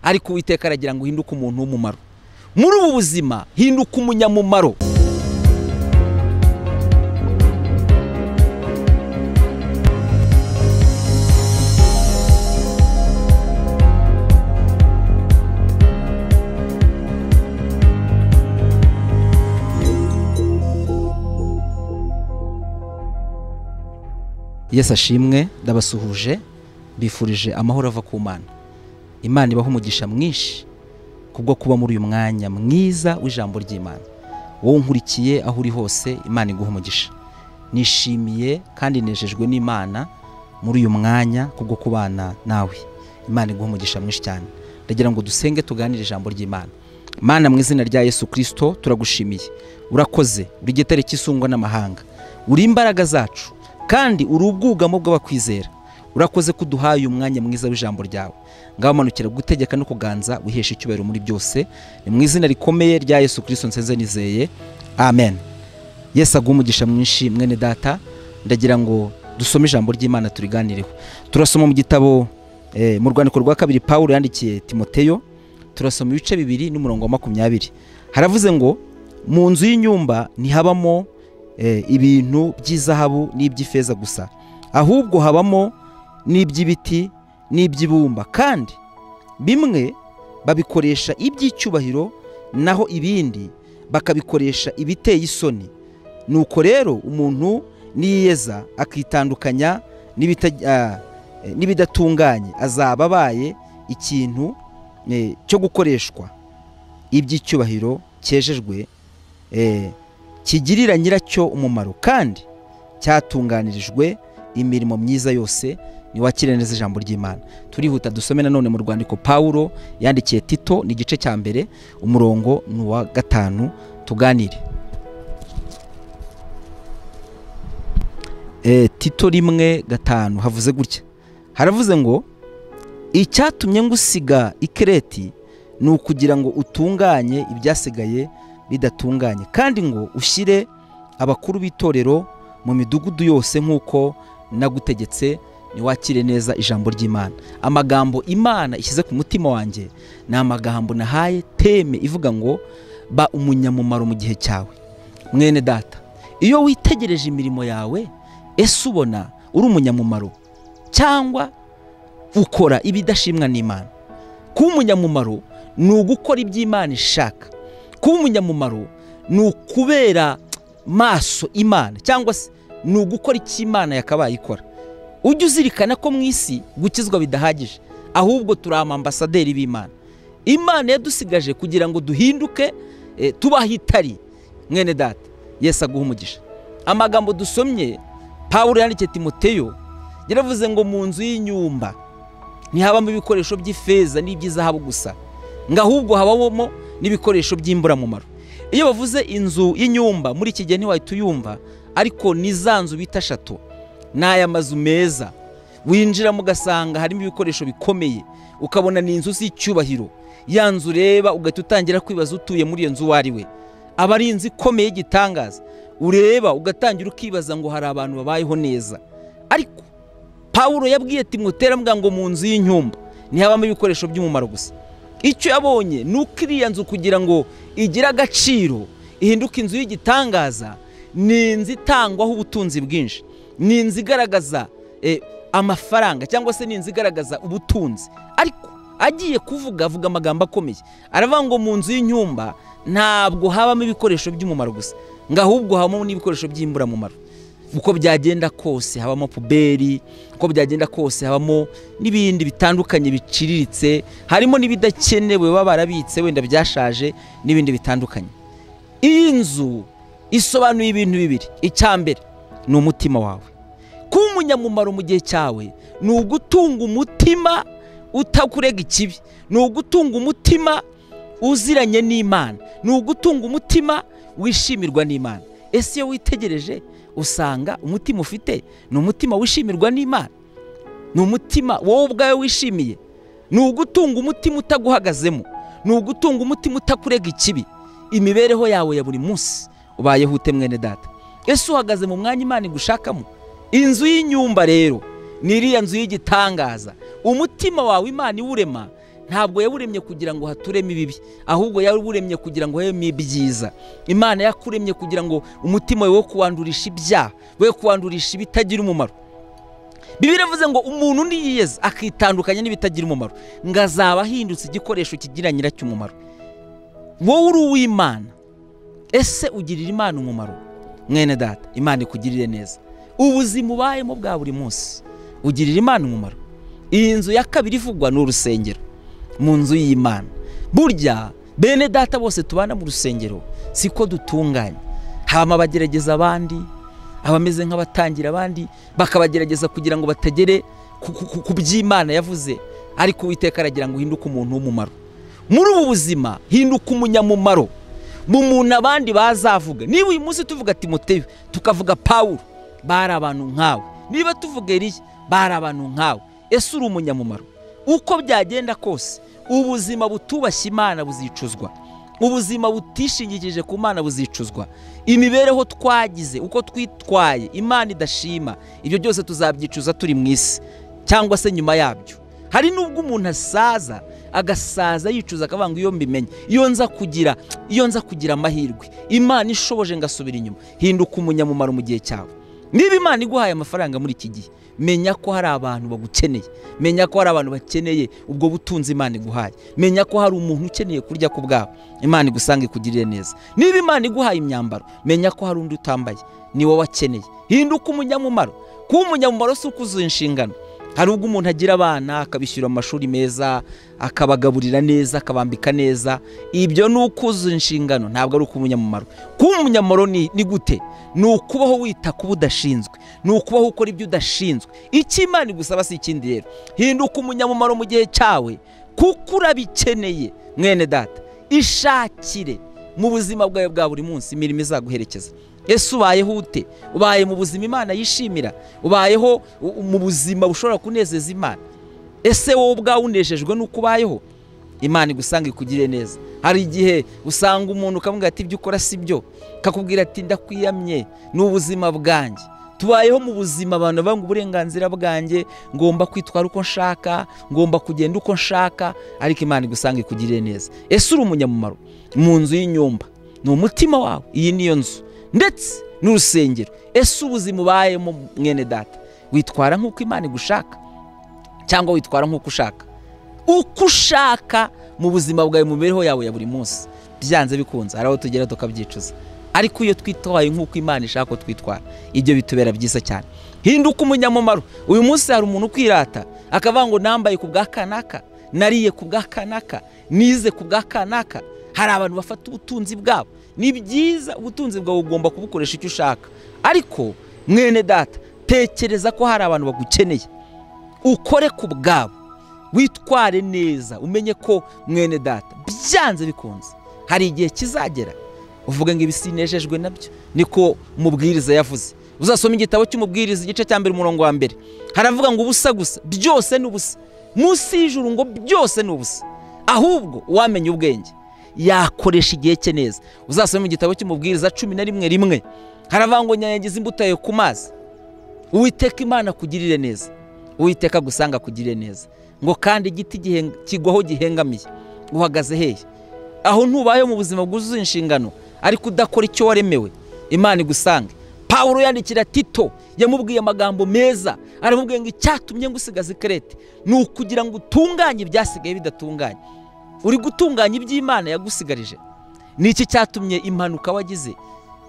Ariko Uwiteka aragira ngo uhinduke umuntu w'umumaro muri ubu buzima, hinduka umunyamumaro. Yesu ashimwe, ndabasuhuje, bifurije amahoro ava ku Mana. Imana ibaha umugisha mwinshi kubwo kuba muri uyu mwanya mwiza w'ijambo ry'Imana. Wowe unkurikiye aho uri hose, Imana iguha umugisha. Nishimiye kandi nejejwe n'Imana muri uyu mwanya kubwo kubana nawe. Imana iguha umugisha mwinshi cyane. Ndagira ngo dusenge tuganire ijambo ry'Imana. Mana, mu izina rya Yesu Kristo turagushimiye. Urakoze, uri igitare cy'isungwa n'amahanga, uri imbaraga zacu kandi uri ubwugamo bw'abakwizera. Urakoze kuduhaye umwanya mwiza w'ijambo ryawe. Ngaho manukira gutegeka no kuganza, wihesha icyubahiro muri byose. Ni mu izina rikomeye rya Yesu Kristo nsenze nizeye, amen. Yesu aguhe umugisha mwinshi mwene data. Ndagira ngo dusome ijambo ry'Imana turiganireho. Turasoma mu gitabo mu rwandiko rwa kabiri Paulo yandikiye Timoteyo, turasoma ibice 2 n'umurongo wa 20. Haravuze ngo mu nzu y'inyumba ntihabamo ibintu by'izahabu n'iby'ifeza gusa, ahubwo habamo n'iby'ibiti n'iby'ibumba, kandi bimwe babikoresha iby'icyubahiro naho ibindi bakabikoresha ibiteye isoni. Nuko rero umuntu niyeza akitandukanya n'ibidatunganye, azaba abaye ikintu cyo gukoreshwa iby'icyubahiro cyejejwe, kigirira nyiracyo umumaro kandi cyatunganirijwe imirimo myiza yose. Niwakire neza ijambo ry'Imana. Turihuta dusome nanone mu rwandiko Paulo yandikiye Tito, ni igice cya mbere umurongo ni uwa 5, tuganire. Tito 1:5 havuze gutya. Haravuze ngo icyatumye ngusiga i Kereti ni ukugira ngo utunganye ibyasigaye bidatunganye, kandi ngo ushyire abakuru b'itorero mu midugudu yose nk'uko nagutegetse. Niwakire neza ijambo ry'Imana. Amagambo Imana ishyize ku mutima wanjye ni amagambo nahaye teme ivuga ngo ba umunyamumaro mu gihe cyawe. Mwene data, iyo witegereje imirimo yawe, ese ubona uri umunyamumaro cyangwa ukora ibidashimwa n'Imana? Kuba umunyamumaro ni ugukora iby'Imana ishaka. Kuba umunyamumaro ni ukubera maso Imana, cyangwa se ni ugukora icyo Imana yakabaye ikora. Ujye uzirikana ko mu isi gukizwa bidahagije, ahubwo turi amambasaderi b'Imana. Imana yadusigaje kugira ngo duhinduke tubaho itari. Mwene data, Yesu aguha umugisha. Amagambo dusomye Paulo yandikiye Timoteyo yaravuze ngo mu nzu y'inyumba ntihabamo ibikoresho by'ifeza n'iby'izahabu gusa, ngo ahubwo habamo n'ibikoresho by'imburamumaro. Iyo bavuze inzu y'inyumba muri iki gihe ntiwahita uyumva, ariko ni za nzu bita shato. N'aya mazu meza winjiramo ugasanga harimo ibikoresho bikomeye, ukabona ni inzu z'icyubahiro. Ya nzu ureba ugahita utangira kwibaza utuye muri iyo nzu uwo ari we. Aba ari inzu ikomeye y'igitangaza, ureba ugatangira ukibaza ngo hari abantu babayeho neza. Ariko Paulo yabwiye Timoteyo aramubwira ngo mu nzu y'inyumba ntihabamo ibikoresho by'umumaro gusa. Icyo yabonye ni uko iriya nzu kugira ngo igire agaciro, ihinduke inzu y'igitangaza, ni inzu itangwaho ubutunzi bwinshi, ni inzu igaragaza amafaranga, cyangwa se ni inzu igaragaza ubutunzi. Ariko agiye kuvuga avuga amagambo akomeye, aravuga ngo mu nzu y'inyumba ntabwo habamo ibikoresho by'umumaro gusa, ngo ahubwo habamo n'ibikoresho by'imburamumaro. Uko byagenda kose habamo puberi, uko byagenda kose habamo n'ibindi bitandukanye biciriritse, harimo n'ibidakenewe baba barabitse wenda byashaje n'ibindi bitandukanye. Iyi nzu isobanuye ibintu bibiri. Icya mbere ni umutima wawe. Kuba umunyamumaro mu gihe cyawe ni ugutunga umutima utakurega ikibi, ni ugutunga umutima uziranye n'Imana, ni ugutunga umutima wishimirwa n'Imana. Ese iyo witegereje usanga umutima ufite ni umutima wishimirwa n'Imana, ni umutima wowe ubwawe wishimiye, ni ugutunga umutima utaguhagazemo, ni ugutunga umutima utakurega ikibi. Imibereho yawe ya buri munsi ubayeho ute mwene data? Ese uhagaze mu mwanya Imana igushakamo? Inzu y'inyumba rero ni iriya nzu y'igitangaza. Umutima wawe Imana iwurema ntabwo yaburemye kugira ngo hatureme ibibi, ahubwo yaburemye kugira ngo habemo ibyiza. Imana yakuremye kugira ngo umutima wawe wo kuwandurisha ibyaha, we kuwandurisha ibitagira umumaro. Bibiliya iravuze ngo umuntu niyiyeza akitandukanya n'ibitagira umumaro, ngo azaba ahindutse igikoresho kigira nyiracyo umumaro. Wowe uri uw'Imana, ese ugirira Imana umumaro? Mwene data, Imana ikugirire neza. Ubuzima ubayemo bwa buri munsi ugirira Imana umumaro. Iyi nzu ya kabiri ivugwa ni urusengero, mu nzu y'Imana. Burya bene data bose tubana mu rusengero siko dutunganye. Hama abagerageza abandi, abameze nk'abatangira abandi, bakabagerageza kugira ngo batagere ku by'Imana yavuze. Ariko Uwiteka aragira ngo uhinduke umuntu w'umumaro. Muri ubu buzima hinduka umunyamumaro mu muntu abandi bazavuga. Niba uyu munsi tuvuga Timoteyo, tukavuga Pawulo, bari abantu nkawe. Niba tuvuga Eliya, bari abantu nkawe. Ese uri umunyamumaro? Uko byagenda kose, ubuzima butubashye Imana buzicuzwa, ubuzima butishingikije ku Mana buzicuzwa. Imibereho twagize, uko twitwaye Imana idashima, ibyo byose tuzabyicuza turi mu isi cyangwa se nyuma yabyo. Hari nubwo umuntu asaza agasaza yicuza akavuga ngo iyo mbimenye, iyo nza kugira amahirwe, Imana ishoboje ngasubira inyuma. Hinduka umunyamumaro mu gihe cyawe. Niba Imana iguhaye amafaranga muri iki gihe, menya ko hari abantu bagukeneye, menya ko hari abantu bakeneye ubwo butunzi Imana iguhaye, menya ko hari umuntu ukeneye kurya ku bwawe, Imana igusanga ikugirire neza. Niba Imana iguhaye imyambaro, menya ko hari undi utambaye, ni wowe akeneye. Hinduka umunyamumaro. Kuba umunyamumaro si ukuzuza inshingano. Hari ubwo umuntu agira abana akabishyura amashuri meza, akabagaburira neza, akabambika neza. Ibyo ni ukuzuza inshingano, ntabwo ari ukuba umunyamumaro. Kuba umunyamumaro ni gute? Ni ukubaho wita ku budashinzwe, ni ukubaho ukora ibyo udashinzwe. Icyo Imana igusaba si ikindi rero. Hinduka umunyamumaro mu gihe cyawe, kuko urabikeneye. Mwene data, ishakire mu buzima bwawe bwa buri munsi imirimo izaguherekeza. Ese ubayeho ute? Ubaye mu buzima Imana yishimira? Ubayeho mu buzima bushobora kunezeza Imana? Ese wowe ubwawe unejejwe n'uko ubayeho? Imana igusanga ikugirire neza. Hari igihe usanga umuntu ukamubwira ati ibyo ukora si byo, kakubwira ati ndakwiyamye, ni ubuzima bwanjye. Tubayeho mu buzima abantu banga uburenganzira bwanjye, ngomba kwitwara uko nshaka, ngomba kugenda uko nshaka, ariko Imana igusanga ikugirire neza. Ese uri umunyamumaro? Mu nzu y'inyumba ni umutima wawe, iyi niyo nzu ndetse n'urusengero. Ese ubuzima ubayemo mwene data, witwara nk'uko Imana igushaka cyangwa witwara nk'uko ushaka? Uko ushaka mu buzima bwawe, mu mibereho yawe ya buri munsi, byanze bikunze hari aho tugera tukabyicuza. Ariko iyo twitwaye nk'uko Imana ishaka ko twitwara, ibyo bitubera byiza cyane. Hinduka umunyamumaro. Uyu munsi hari umuntu ukwirata akavuga ngo nambaye ku bwa kanaka, nariye ku bwa kanaka, nize ku bwa kanaka. Hari abantu bafata ubutunzi bwabo. Ni byiza, ubutunzi bwawe ugomba kubukoresha icyo ushaka, ariko mwene data, tekereza ko hari abantu bagukeneye, ukore ku bwabo, witware neza, umenye ko mwene data byanze bikunze hari igihe kizagera uvuga ngo ibisinejejwe nabyo. Niko umubwiriza yavuze. Uzasoma igitabo cy'umubwiriza igice cya mbere umurongo wa mbere, haravuga ngo ubusa gusa, byose ni ubusa, munsi y'ijuru ngo byose ni ubusa, ahubwo uwamenye ubwenge yakoresha igihe cye neza. Uzasoma igitabo cy'umubwiriza 11:1, haravuga ngo nyanyagiza imbuto yawe ku mazi, Uwiteka Imana akugirire neza, Uwiteka agusanga akugirire neza. Ngo kandi igiti kigwaho gihengamiye. Uhagaze hehe? Aho ntubayeho mu buzima bwuzuye inshingano, ariko udakora icyo waremewe, Imana igusange. Pawulo yandikira Tito, yamubwiye amagambo meza, aramubwiye ngo icyatumye ngusigaza i Krete ni ukugira ngo utunganye ibyasigaye bidatunganye. Uri gutunganya iby'Imana yagusigarije. Ni iki cyatumye impanuka wagize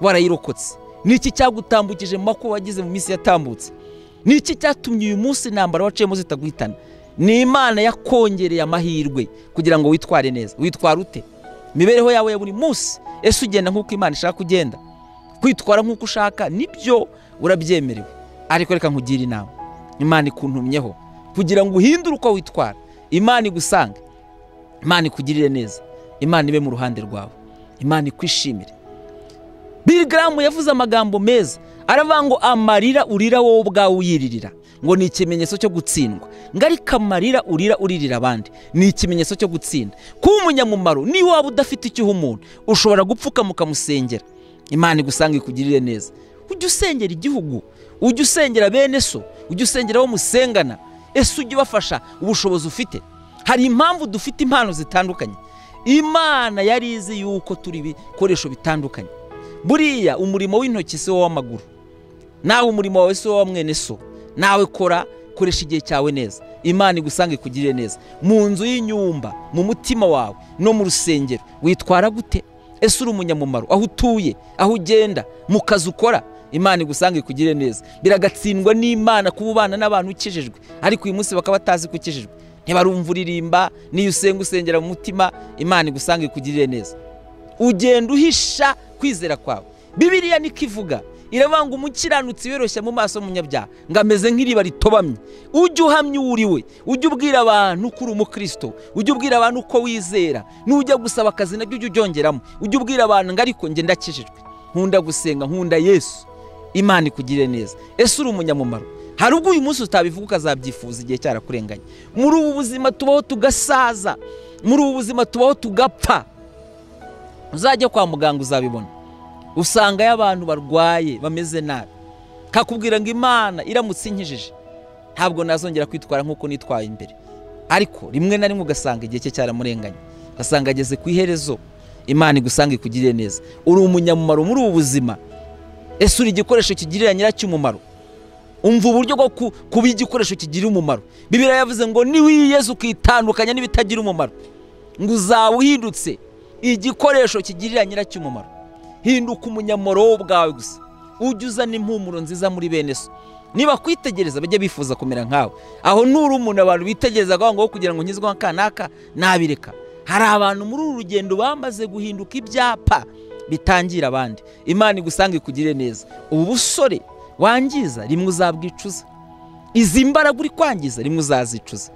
warayirokotse? Ni iki cyagutambukije mu makuba wagize mu minsi yatambutse? Ni iki cyatumye uyu munsi intambara waciyemo zitaguhitana? Ni Imana yakongereye amahirwe kugira ngo witware neza. Witwara ute? Imibereho yawe ya buri munsi, ese ugenda nk'uko Imana ishaka kugenda? Kwitwara nk'uko ushaka nibyo urabyemerewe, ariko reka nkugire inama. Imana ikuntumyeho kugira ngo uhindure uko witwara. Imana igusange, Imana ikugirire neza, Imana ibe mu ruhande rwawe, Imana ikwishimire. Bill Graham yavuze amagambo meza, aravuga ngo amarira urira wowe ubwawe uyiririra ngo ni ikimenyetso cyo gutsindwa, ngo ariko amarira urira uririra abandi ni ikimenyetso cyo gutsinda. Kuba umunyamumaro, niba waba udafite icyo uha umuntu, ushobora gupfukama ukamusengera, Imana igusanga ikugirire neza. Ujye usengera igihugu, ujye usengera bene so, ujye usengera abo musengana. Ese ujye ubafasha ubushobozi ufite? Hari impamvu dufite impano zitandukanye. Imana yari izi yuko turi ibikoresho bitandukanye. Buriya umurimo w'intoki si wo w'amaguru, nawe umurimo wawe si wo wa mwene so. Nawe kora, koresha igihe cyawe neza, Imana igusange ikugirire neza. Mu nzu y'inyumba, mu mutima wawe no mu rusengero witwara gute? Ese uri umunyamumaro aho utuye, aho ugenda, mu kazi ukora? Imana igusange ikugirire neza. Biragatsindwa n'Imana kuba ubana n'abantu ukijijwe, ariko uyu munsi bakaba batazi ko ukijijwe, ntibarumva uririmba, niyo usenga usengera mu mutima. Imana igusange ikugirire neza. Ugenda uhisha kwizera kwawe. Bibiliya niko ivuga, iravuga ngo umukiranutsi wiyoroshya mu maso y'umunyabyaha ngo ameze nk'iriba ritobamye. Ujye uhamya uwo uri we, ujye ubwira abantu ko uri umukristo, ujye ubwira abantu ko wizera, nujya gusaba akazi nabyo ujye ubyongeramo, ujye ubwira abantu ngo ariko njye ndakijijwe, nkunda gusenga, nkunda Yesu. Imana ikugirire neza. Ese uri umunyamumaro? Hari ubwo uyu munsi utabivuga ukazabyifuza igihe cyarakurenganye. Muri ubu buzima tubaho tugasaza, muri ubu buzima tubaho tugapfa. Uzajya kwa muganga uzabibona, usangayo abantu barwaye bameze nabi, kakubwira ngo Imana iramutse inkijije ntabwo nazongera kwitwara nk'uko nitwaye imbere. Ariko rimwe na rimwe ugasanga igihe cye cyaramurenganye, ugasanga ageze ku iherezo. Imana igusanga ikugirire neza. Uri umunyamumaro muri ubu buzima. Ese uri igikoresho kigirira nyiracyo umumaro? Umva uburyo bwo kuba igikoresho kigira umumaro. Bibiliya yavuze ngo niwiyeze ukitandukanya n'ibitagira umumaro, ngo uzaba uhindutse igikoresho kigirira nyiracyo umumaro. Hinduka umunyamumaro wowe ubwawe gusa, ujye uzana impumuro nziza muri bene so. Niba kwitegereza bajye bifuza kumera nkawe. Aho nuri umuntu abantu bitegereza ngo kugira ngo nkizwe nka nabireka. Hari abantu muri uru rugendo bamaze guhinduka ibyapa bitangira abandi. Imana igusanga ikugirire neza. Ubu busore wangiza rimwe uzabwicuza, izi mbaraga uri kwangiza rimwe uzazicuza.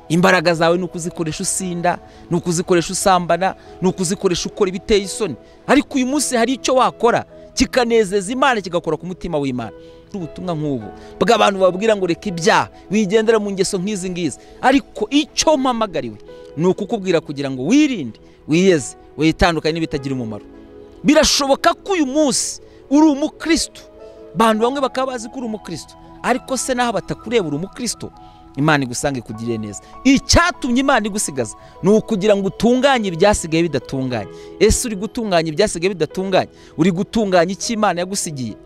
Imbaraga zawe ni ukuzikoresha usinda, ni ukuzikoresha usambana, ni ukuzikoresha ukora ibiteye isoni. Ariko uyu munsi hari icyo wakora kikanezeza Imana, kigakora ku mutima w'Imana. Ubutumwa nk'ubu bw'abantu babwira ngo reka ibyaha, wigendera mu ngeso nk'izi ngizi, ariko icyo mpamagariwe ni ukukubwira kugira ngo wirinde, wiyeze, witandukanye n'ibitagira umumaro. Birashoboka ko uyu munsi uri umukristo, abantu bamwe bakaba bazi ko uri umukristo, ariko se naho batakureba uri umukristo? Imana igusange ikugirire neza. Icyatumye Imana igusigaza ni ukugira ngo utunganye ibyasigaye bidatunganye. Ese uri gutunganya ibyasigaye bidatunganye? Uri gutunganya icyo Imana yagusigiye?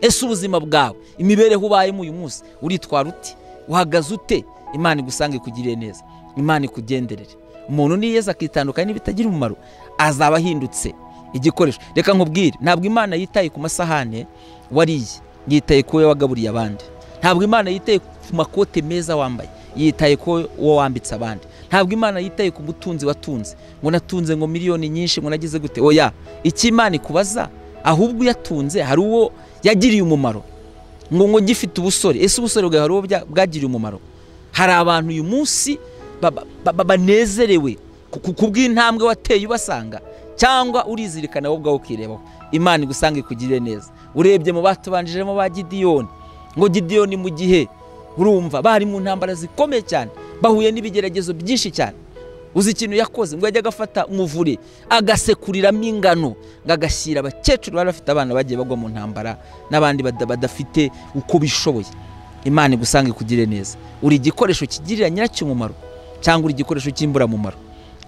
Ese ubuzima bwawe, imibereho ubayemo uyu munsi, uritwara ute? Uhagaze ute? Imana igusange ikugirire neza. Imana ikugenderere. Umuntu niyeza akitandukanya n'ibitagira umumaro, azaba ahindutse igikoresho. Reka nkubwire, ntabwo Imana yitaye ku masahane wariye, yitaye ku wagaburiye abandi. Ntabwo Imana yitaye ku makote meza wambaye, yitaye ko uwo wambitse abandi. Ntabwo Imana yitaye ku butunzi watunze, ngo natunze ngo miliyoni nyinshi, ngo nagize gute. Oya, icyo Imana ikubaza ahubwo yatunze hari uwo yagiriye umumaro. Ngo gifite ubusore, ese ubusore bwawe hari uwo bwagiriye umumaro? Hari abantu uyu munsi banezerewe kubw'intambwe wateye ubasanga, cyangwa urizirikana wowe ubwawe ukirebaho. Imana igusanga ikugirire neza. Urebye mu batubanjiremo ba Gidiyoni, ngo Gidiyoni mu gihe urumva bari mu ntambara zikomeye cyane, bahuye n'ibigeragezo byinshi cyane, uzi ikintu yakoze? Ngo yajya agafata umuvure agasekuriramo ingano, ngo agashyira abakecuru bari bafite abana bagiye bagwa mu ntambara n'abandi badafite uko bishoboye. Imana igusanga ikugirire neza. Uri igikoresho kigirira nyiracyo umumaro, cyangwa uri igikoresho cy'imburamumaro?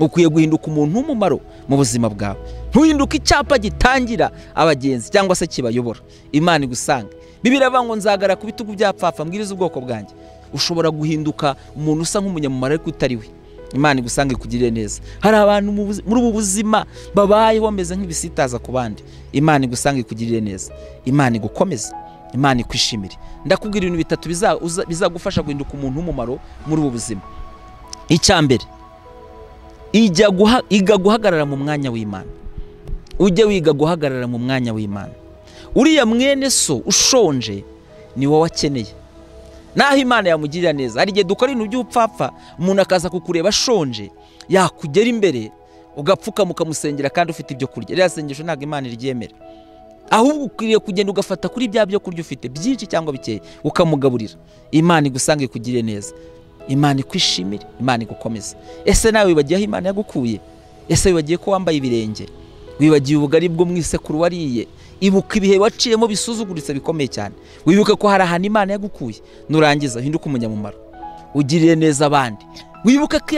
Ukwiye guhinduka umuntu w'umumaro mu buzima bwawe. Ntuhinduke icyapa gitangira abagenzi cyangwa se kibayobora. Imana igusanga. Bibiliya iravuga ngo nzagara ku bitugu by'abapfapfa mbwirize ubwoko bwanjye. Ushobora guhinduka umuntu usa nk'umunyamumaro ariko utari we. Imana igusanga ikugirire neza. Hari abantu muri ubu buzima babayeho bameze nk'ibisitaza ku bandi. Imana igusanga ikugirire neza. Imana igukomeze. Imana ikwishimire. Ndakubwira ibintu bitatu bizagufasha guhinduka umuntu w'umumaro muri ubu buzima. Icya mbere, iga guhagarara mu mwanya w'Imana. Ujye wiga guhagarara mu mwanya w'Imana. Uriya mwene so ushonje ni wowe akeneye. Naho Imana yamugirira neza, hari igihe dukora ibintu by'ubupfapfa, umuntu akaza kukureba ashonje, yakugera imbere ugapfukama ukamusengera kandi ufite ibyo kurya. Ririya sengesho ntabwo Imana iryemera. Ahubwo ukwiriye kugenda ugafata kuri bya byo kurya ufite byinshi cyangwa bikeya ukamugaburira. Imana igusange ikugirire neza. Imana ikwishimire, Imana igukomeze. Ese nawe wibagiye aho Imana yagukuye? Ese wibagiye ko wambaye ibirenge? Wibagiye ubugari bwo mu isekuru wariye? Ibuka ibihe waciyemo bisuzuguritse bikomeye cyane. Wibuke ko hari ahantu Imana yagukuye. Nurangiza uhinduke umunyamumaro. ugirire neza abandi. Wibuke ko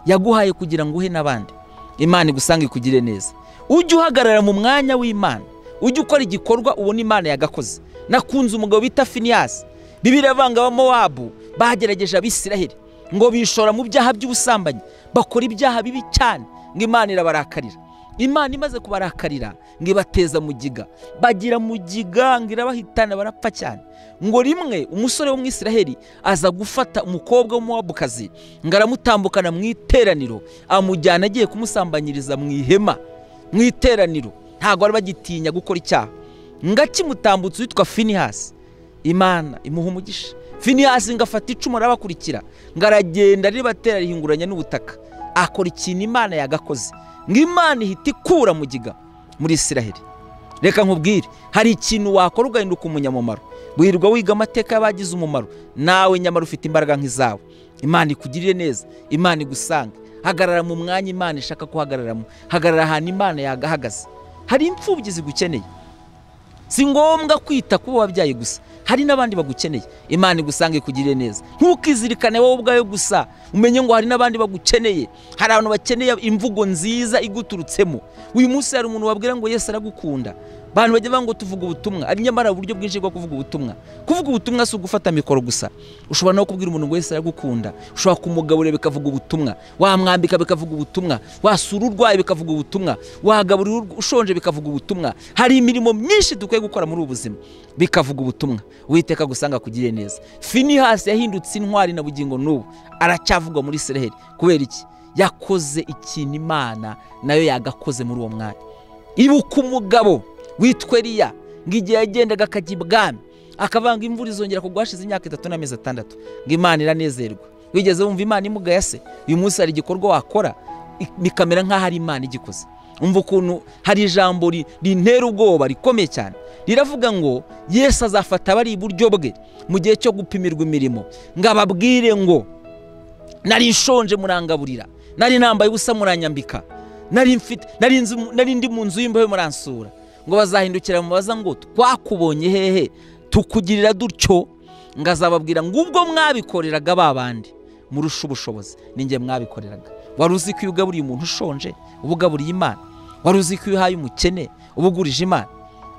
yaguhaye kugira ngo uhe n'abandi. Imana igusange ikugirire neza. Ujye uhagarara mu mwanya w'Imana, ujye ukora igikorwa ubona Imana yagakoze. Nakunze umugabo bita Finiyasi. Bibiliya ivanga Abamowabu bagerageje Abisiraheli ngo bishora mu byaha by'ubusambanyi, bakora ibyaha bibi cyane, ngo Imana irabarakarira. Imana imaze kubarakarira ngo ibateza mugiga, bagira mugiga ngo irabahitana, barapfa cyane. Ngo rimwe umusore w'Umwisiraheli aza gufata umukobwa w'Umumowabukazi ngo aramutambukana mu iteraniro, amujyana agiye kumusambanyiriza mu ihema mu iteraniro. Ntabwo bari bagitinya gukora icyaha. Ngo akimutambutse witwa Finihasi, Imana imuha umugisha. Finihasi ngo afata icumu arabakurikira, ngo aragenda ribatera rihinguranya n'ubutaka, akora ikintu Imana yagakoze. Ngo Imana ihita ikura mugiga muri Isiraheli. Reka nkubwire, hari ikintu wakora ugahinduka umunyamumaro. Wirirwa wiga amateka y'abagize umumaro, nawe nyamara ufite imbaraga nk'izawe. Imana ikugirire neza, Imana igusange. Hagarara mu mwanya Imana ishaka kuhagararamo, hagarara ahantu Imana yagahagaze. Hari imfubyi zigukeneye. Si ngombwa kwita kubo wabyaye gusa, hari n'abandi bagukeneye. Imana igusange ikugirire neza. Ntukizirikane wowe ubwawe gusa, umenye ngo hari n'abandi bagukeneye. Hari abantu bakeneye imvugo nziza iguturutsemo. Uyu munsi hari umuntu wabwira ngo Yesu aragukunda. Abantu bajya bavuga ngo tuvuga ubutumwa, ari nyamara uburyo bwinshi bwo kuvuga ubutumwa. Kuvuga ubutumwa si ugufata mikoro gusa. Ushobora no kubwira umuntu ngo Yesu aragukunda, ushobora kumugaburira bikavuga ubutumwa, wamwambika bikavuga ubutumwa, wasura urwaye bikavuga ubutumwa, wagaburira ushonje bikavuga ubutumwa. Hari imirimo myinshi dukwiye gukora muri ubu buzima bikavuga ubutumwa. Uwiteka gusanga kugirire neza. Finihasi yahindutse intwari na bugingo n'ubu aracyavugwa muri Isiraheli. Kubera iki? Yakoze ikintu Imana nayo yagakoze muri uwo mwanya. Ibuka umugabo witwa Eliya, ngo igihe yagendaga akajya ibwami akavanga imvura izongera kugwa hashize imyaka 3 n'amezi 6, ngo Imana iranezerwa. Wigeze wumva Imana imugaya se? Uyu munsi hari igikorwa wakora bikamera nk'aho ari Imana igikoze. Umva ukuntu hari ijambo rintera ubwoba rikomeye cyane, riravuga ngo Yesu azafata abari iburyo bwe mu gihe cyo gupimirwa imirimo, ngo ababwire ngo nari nshonje murangaburira, nari nambaye ubusa muranyambika, nari ndi mu nzu y'imbohe muransura. Ngo bazahindukira mubaza ngo twakubonye hehe tukugirira dutyo? Ngo azababwira ngo ubwo mwabikoreraga babandi murusha ubushobozi ninjye mwabikoreraga. Wari uzi ko iyo ugaburiye umuntu ushonje uba ugaburiye Imana? Wari uzi ko iyo uhaye umukene uba ugurije Imana?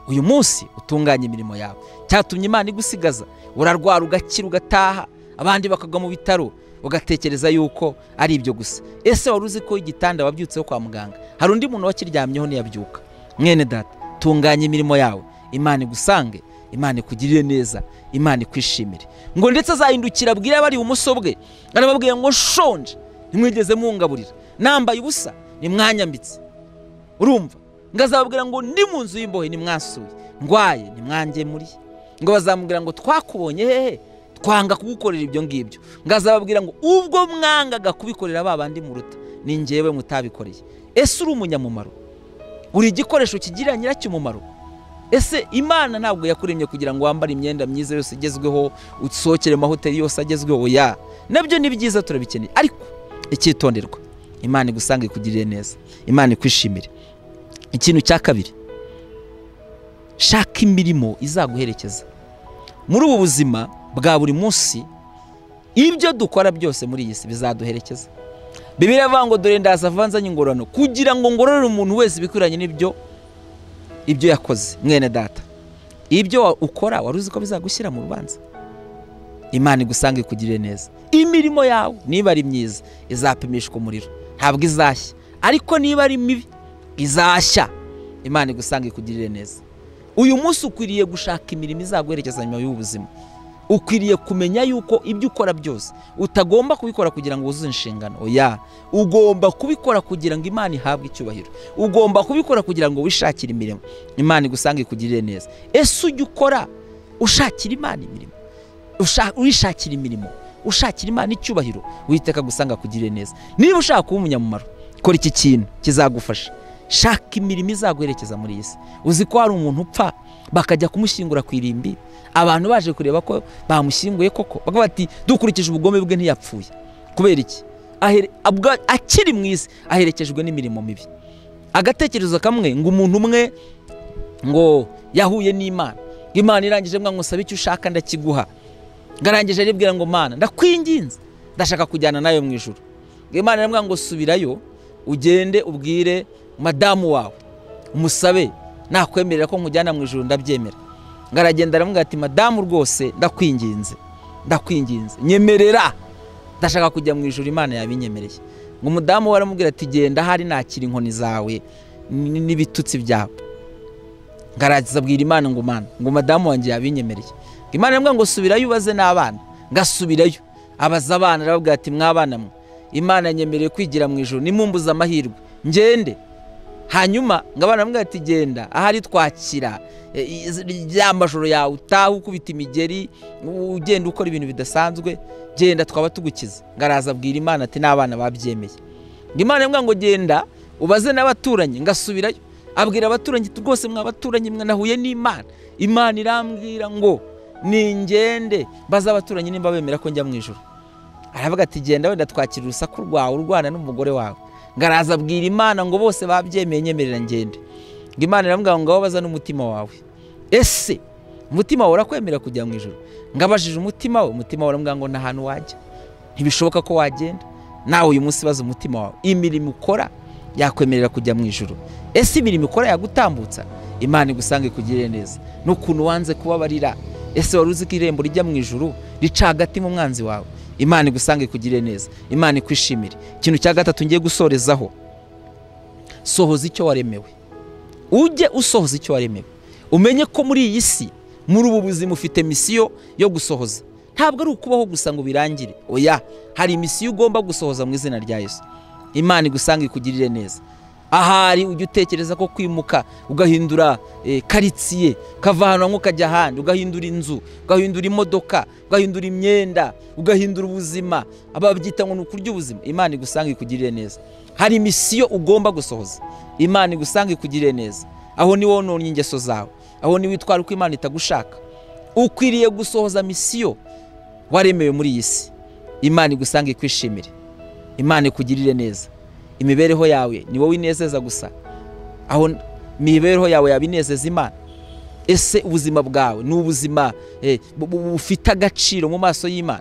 Uyu munsi utunganye imirimo yawe. Cyatumye Imana igusigaza, urarwara ugakira ugataha, abandi bakagwa mu bitaro, ugatekereza yuko ari ibyo gusa. Ese wari uzi ko igitanda wabyutseho kwa muganga hari undi muntu wakiryamyeho ntiyabyuka? Mwene data, tunganya imirimo yawe, Imana igusange, Imana ikugirire neza, Imana ikwishimire. Ngo ndetse azahindukira abwira abari ibumoso bwe, arababwiye ngo nshonje ntimwigeze mungaburira, nambaye ubusa ntimwanyambitse. Urumva? Ngo azababwira ngo ndi mu nzu y'imbohe ntimwasuye, ndwaye ntimwangemuriye. Ngo bazamubwira ngo twakubonye hehe twanga kugukorera ibyo ngibyo? Ngo azababwira ngo ubwo mwangaga kubikorera ba bandi muruta, ni njyewe mutabikoreye. Ese uri umunyamumaro? Uri igikoresho kigira nyiracyo umumaro? Ese Imana ntabwo yakuremye kugira ngo wambare imyenda myiza yose igezweho, usohokere mu mahoteli yose agezweho? Oya, nabyo ni byiza turabikeneye, ariko icyitonderwa, Imana igusange ikugirire neza, Imana ikwishimire. Ikintu cya kabiri, shaka imirimo izaguherekeza muri ubu buzima bwa buri munsi. Ibyo dukora byose muri iyi si bizaduherekeza. Bibiliya ivuga ngo dore ndaza avanzanye ingororano kugira ngo ngororere umuntu wese ibikwiranye n'ibyo ibyo yakoze. Mwene data, ibyo ukora wari uzi ko bizagushyira mu rubanza? Imana igusange ikugirire neza. Imirimo yawe niba ari myiza izapimishwa umuriro, ntabwo izashya, ariko niba ari mibi izashya. Imana igusange ikugirire neza. Uyu munsi ukwiriye gushaka imirimo izaguherekeza nyuma y'ubuzima. Ukwiriye kumenya yuko ibyo ukora byose utagomba kubikora kugira ngo wuzuze inshingano. Oya, ugomba kubikora kugira ngo Imana ihabwe icyubahiro. Ugomba kubikora kugira ngo wishakire imirimo. Imana igusange ikugirire neza. Ese ujya ukora ushakira Imana imirimo, wishakira imirimo, ushakira Imana icyubahiro, Uwiteka agusanga akugirire neza. Niba ushaka kuba umunyamumaro, kora iki kintu kizagufasha. Shaka imirimo izaguherekeza muri iyi si. Uzi ko hari umuntu upfa bakajya kumushyingura ku irimbi, abantu baje kureba ko bamushyinguye koko, bakavuga bati dukurikije ubugome bwe ntiyapfuye. Kubera iki? Akiri mu isi aherekejwe n'imirimo mibi. Agatekerezo kamwe ngo umuntu umwe ngo yahuye n'Imana, Imana irangije mwa ngo sabe icyo ushaka ndakiguha. Ngarangije aribwira ngo Mana ndakwinginze, ndashaka kujyana nayo mu ijuru. Imana iramubwira ngo subirayo ugende ubwire madamu wawe umusabe nakwemerera ko nkujyana mu ijuru ndabyemera. Ngaragenda aramubwira ati madamu rwose ndakwinginze, ndakwinginze nyemerera, ndashaka kujya mu ijuru, Imana yabinyemereye. Ngo umudamu we aramubwira ati genda hari nakira inkoni zawe n'ibitutsi byawe. Ngaragiza abwira Imana ngo Mana, ngo madamu wanjye yabinyemereye. Imana iramubwira ngo subirayo ubaze n'abana. Ngasubirayo abaza abana, arababwira ati mwabana mwe, Imana yanyemereye kwigira mu ijuru, nimumbuza amahirwe ngende. Hanyuma ngo abana bamubwira ati genda ahari twakira ya majoro yawe, utaha ukubita imigeri ugenda ukora ibintu bidasanzwe, genda twaba tugukiza. Ngaraza abwira Imana ati n'abana babyemeye. Ngo Imana iramubwira ngo genda ubaze n'abaturanyi. Ngasubirayo abwira abaturanyi rwose mwabaturanyi mwe nahuye n'Imana, Imana irambwira ngo ningende baza abaturanyi nimba bemera ko njya mu ijuru. Aravuga ati genda wenda twakira urusaku rwawe urwana n'umugore wawe. Ngaraza abwira Imana ngo bose babyemeye nyemerera ngende. Ngo Imana iramubwira ngo baza n'umutima wawe. Ese umutima wawe urakwemera kujya mu ijuru? Ngabajije umutima we, umutima wawe uramubwira ngo nta hantu wajya, ntibishoboka ko wagenda. Nawe uyu munsi baza umutima wawe, imirimo ukora yakwemerera kujya mu ijuru? Ese imirimo ukora yagutambutsa? Imana igusange ikugirire neza. N'ukuntu wanze kubabarira, ese wari uzi ko irembo rijya mu ijuru rica hagati mu mwanzi wawe? Imana igusange ikugirire neza, Imana ikwishimire. Ikintu cya gatatu ngiye gusorezaho, sohoza icyo waremewe. Ujye usohoza icyo waremewe. Umenye ko muri iyi si, muri ubu buzima ufite misiyo yo gusohoza. Ntabwo ari ukubaho gusa ngo birangire, oya, hari misiyo ugomba gusohoza mu izina rya Yesu. Imana igusange ikugirire neza. Ahari ujye utekereza ko kwimuka ugahindura karitsiye, ukava ahantu hamwe ukajya ahandi, ugahindura inzu, ugahindura imodoka, ugahindura imyenda, ugahindura ubuzima, ababyita ngo ni ukurya ubuzima. Imana igusange ikugirire neza. Hari misiyo ugomba gusohoza. Imana igusange ikugirire neza. Aho ni wononye ingeso zawe, aho ni witwara uko Imana itagushaka. Ukwiriye gusohoza misiyo waremewe muri iyi si. Imana igusange ikwishimire, Imana ikugirire neza. Imibereho yawe ni wowe inezeza gusa, aho imibereho yawe yabinezeza Imana. Ese ubuzima bwawe ni ubuzima bufite agaciro mu maso y'Imana?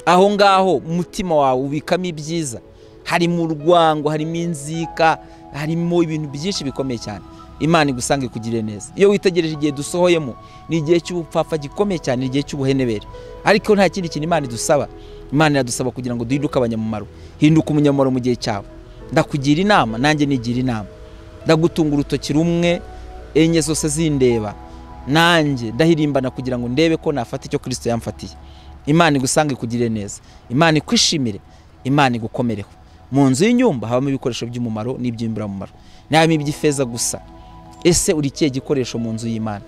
Aho ngaho umutima wawe ubikamo ibyiza, harimo urwango, harimo inzika, harimo ibintu byinshi bikomeye cyane. Imana igusange ikugirire neza. Iyo witegereje igihe dusohoyemo, ni igihe cy'ubupfapfa gikomeye cyane, ni igihe cy'ubuhenebere. Ariko nta kindi kintu Imana idusaba. Imana iradusaba kugira ngo duhinduke abanyamumaro. Hinduka umunyamumaro mu gihe cyawe. Ndakugira inama, nanjye nigira inama. Ndagutunga urutoki rumwe, enye zose zindeba, nanjye ndahirimbana kugira ngo ndebe ko nafata icyo Kristo yamfatiye. Imana igusange ikugirire neza, Imana ikwishimire, Imana igukomereho. Mu nzu y'inyumba habamo ibikoresho by'umumaro n'iby'imburamumaro, ntabamo iby'ifeza gusa. Ese uri ikihe gikoresho mu nzu y'Imana?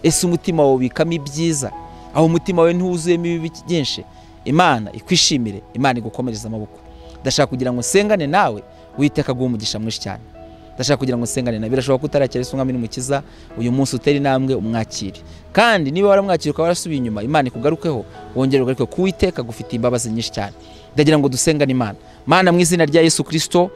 Ese umutima wawe ubikamo ibyiza? Aho umutima wawe ntiwuzuyemo ibibi byinshi? Imana ikwishimire, Imana igukomereze amaboko. Ndashaka kugira ngo nsengane nawe, Uwiteka aguhe umugisha mwinshi cyane. Ndashaka kugira ngo nsengane nawe. Birashoboka ko utarakira Yesu Umwami n'Umukiza, uyu munsi utera intambwe umwakire. Kandi niba waramwakiriye ukaba warasubiye inyuma, Imana ikugarukeho, wongere ugaruke ku Uwiteka agufitiye imbabazi nyinshi cyane. Ndagira ngo dusengane Imana. Mana, mu izina rya Yesu Kristo,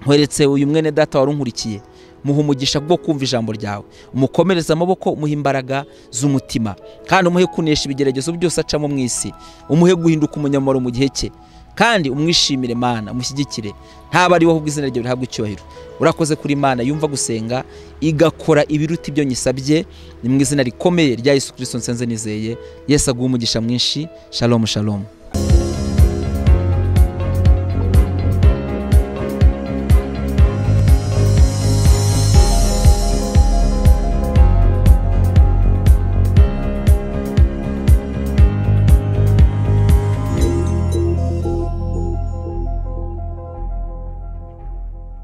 nkweretse uyu mwene data warunkurikiye, muha umugisha bwo kumva ijambo ryawe, umukomereze amaboko, umuhe imbaraga z'umutima, kandi umuhe kunesha ibigeragezo byose acamo mu isi, umuhe guhinduka umunyamumaro mu gihe cye, kandi umwishimire Mana, umushyigikire. Ntaba ari wowe ahubwo izina ryawe rihabwe icyubahiro. Urakoze kuri Imana yumva gusenga igakora ibiruta ibyo nyisabye. Ni mu izina rikomeye rya Yesu Kristo nsenze nizeye. Yesu aguhe umugisha mwinshi. Shalom, shalom.